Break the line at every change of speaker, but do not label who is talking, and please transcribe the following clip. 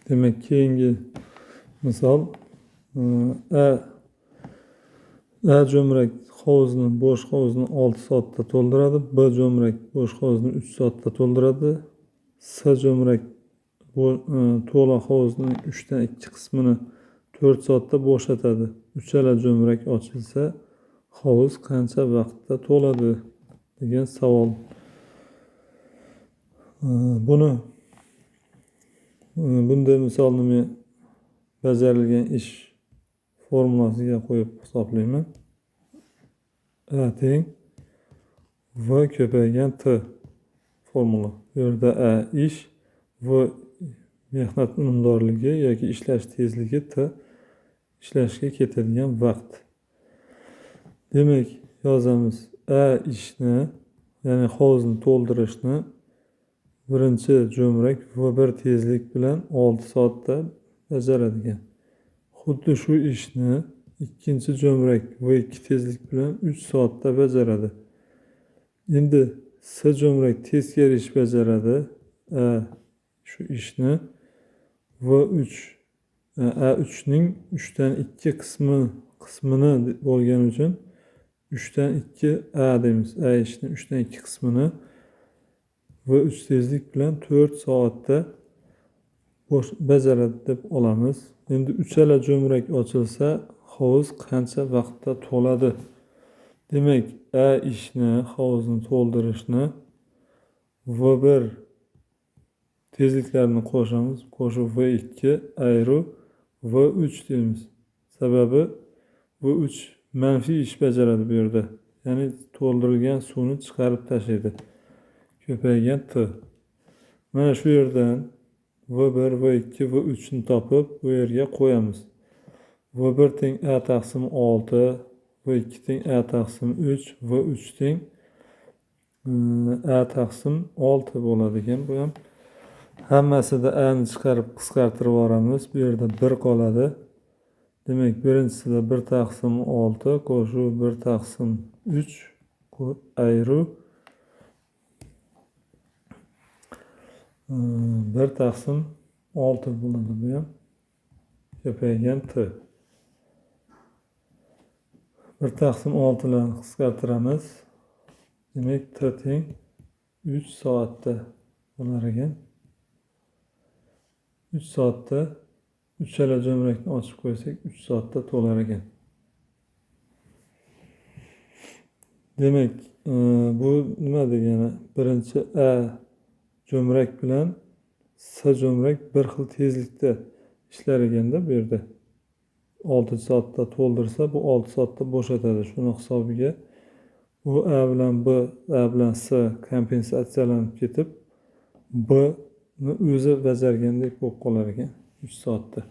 Demak, keyingi misol A jo'mrak hovuzni, bo'sh hovuzni 6 soatda to'ldiradi, B jo'mrak bo'sh hovuzni 3 soatda to'ldiradi, S jo'mrak to'la hovuzning 3dan 2 qismini 4 soatda bo'shatadi. Uchala jo'mrak ochilsa, hovuz qancha vaqtda to'ladi degan savol. Buni bunday misolni men bajarilgan ish formulasiga qo'yib hisoblayman. A teng V ko'paygan T formula. Bu yerda A ish, V mehnat unumdorligi yoki ishlash tezligi, T ishlashga ketadigan vaqt. Demak, yozamiz. A ishni, ya'ni hovuzni to'ldirishni birinchi jo'mrak V1 tezlik bilan 6 soatda bajaradigan. Xuddi shu ishni ikkinchi jo'mrak V2 tezlik bilan 3 soatda bajaradi. Endi S jo'mrak teskari ish bajaradi. A shu ishni V3 A3 ning 3dan 2 qismini bo'lgani uchun 3dan 2 A deymiz. A ishni 3dan 2 qismini V3 tezlik bilan 4 soatda bajaradi deb olamiz. Endi uchala jo'mrak ochilsa, hovuz qancha vaqtda to'ladi? Demak, A ishni, hovuzni to'ldirishni V1 tezliklarini qo'shamiz. Qo'shib V2 ayru V3 deymiz. Sababi V3 manfiy ish bajaradi bu yerda. Ya'ni to'ldirilgan suvni chiqarib tashlaydi. Ko'paygan T. Mana shu yerdan V1, V2, V3 ni topib bu yerga qo'yamiz. V1 teng A taqsim 6, V2 teng A taqsim 3, V3 teng A taqsim 6 bo'ladi ekan bu ham. Hammasida A ni chiqarib qisqartirib yuboramiz. Bu yerda 1 qoladi. Demak, birinchisida 1 taqsim 6 qo'shib 1 taqsim 3 ayru 1 taqsim 6 bo'ladi bu ham. Ko'paygan T. 1 taqsim 6 bilan qisqartiramiz. Demak, T teng 3 soatda bo'lar ekan. 3 soatda uchala jo'mrakni ochib qo'ysak, 3 soatda to'lar ekan. Demak, bu nima degani? Birinchi A jo'mrak bilan S jo'mrak bir xil tezlikda ishlar ekanda bu yerda. 6 soatda to'ldirsa, bu 6 soatda bo'shatadi. Shuni hisobiga bu A bilan B, A bilan S kompensatsiyalanib ketib, B ni o'zi bajargandek bo'lib qolar ekan 3 soatda.